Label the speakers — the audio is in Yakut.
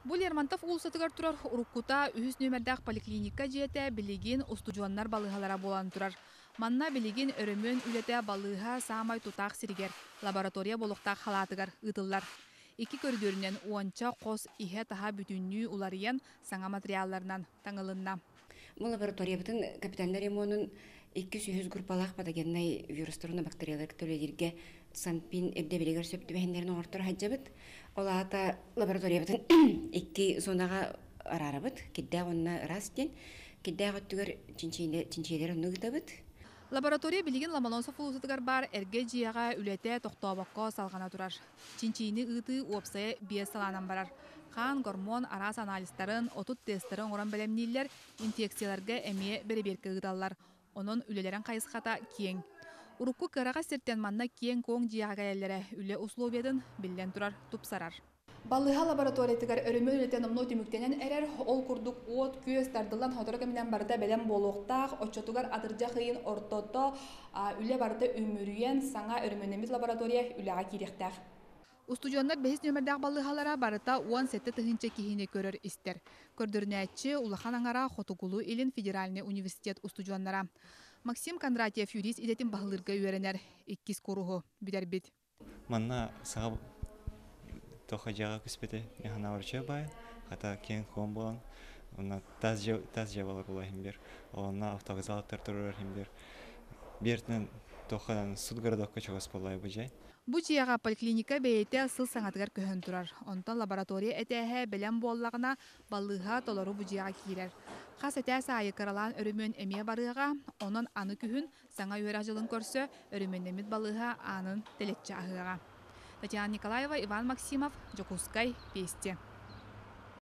Speaker 1: Бу Лермонтов уулуссатыгар турар уруккута үһүс нүөмэрдээх поликлиника дьиэтэ билигин устудьуоннар балыыһалара буолан турар. Манна билигин өрөмүөн үлэтэ балыыһа саамай тутаах сиригэр, лаборатория буолуохтаах халаатыгар ыытыллар. Икки көрүдүөрүнэн уонча хос иһэ-таһа бүтүннүү уларыйан, саҥа материалларынан таҥылынна.
Speaker 2: Бу лабораториябытын капитальнай ремонун 203 группалаах патогеннай вирустарына бактериялар төлөдирге Санпин ирдэбилигэр сөп түбэһиннэрин оҥортор сылдьабыт. Ол аата лабораториябытын икки зонаҕа араарабыт. Кирдээх уонна ыраас диэн. Кирдээх өттүгэр чинчийэлэр оннук ыытабыт.
Speaker 1: Лаборатория билигин Ломоносов уулуссатыгар баар эргэ дьиэҕэ үлэтэ тохтообокко салҕана турар. Чинчийиини ыытыы уопсайа биэс салаанан барар. Хаан, гормон, араас анализтарын, 30 тесттары оҥорон бэлэмнииллэр, инфекцияларга эмиэ бэрэбиэркэ ыыталлар. Онон үлэлэрин хайысхата киэҥ. Урукку кыараҕас сиртэн манна киэҥ-куоҥ дьиэҕэ кэлэллэрэ үлэ условиятын, биллэн турар, тупсарар. Балыыһа лабораториятыгар өрөмүөн үлэтэ номнуо түмүктэнэн эрэр, ол курдук уот-күөс тардыллан сотору кэминэн барыта бэлэм буолуохтаах, оччотугар атырдьах ыйын ортото үлэ барыта үмүрүйэн, саҥа өрөмүөннэммит лаборатория үлэҕэ киириэхтээх. Устудьуоннар бэһис нүөмэрдээх балыыһалара барыта 17 тыһыынча киһини көрөр-истэр. Көрдөрүнээччи улахан аҥара Хотугулуу-Илин федеральнай университет устудьуоннара. Максим Кондратьев юрист идэтин баһылыырга үөрэнэр, иккис кууруһу бүтэрбит.
Speaker 3: Манна саха тохадьаҕа күспүтэ ханаабарча баай, хата киэҥ куон буолан, онно тас дьиэ буолар иһин бир, онно автовокзал турар иһин бир, биэртинэн тохадан суд городокка чугас буоллай бу дьэ.
Speaker 1: Бу дьиэҕэ поликлиника бэйэтэ сыл саҥатыгар көһөн турар. Онтон лаборатория этээһэ бэлэм буоллаҕына, балыыһа толору бу дьиэҕэ киирэр. Хас этээс аайы кыралаан өрөмүөн эмиэ барыаҕа, онон аны күһүн саҥа үөрэх дьылын көрсө өрөмүөннэммит балыыһа аанын тэлэччи аһыаҕа. Татьяна Николаева, Иван Максимов, Дьокуускай, Вести.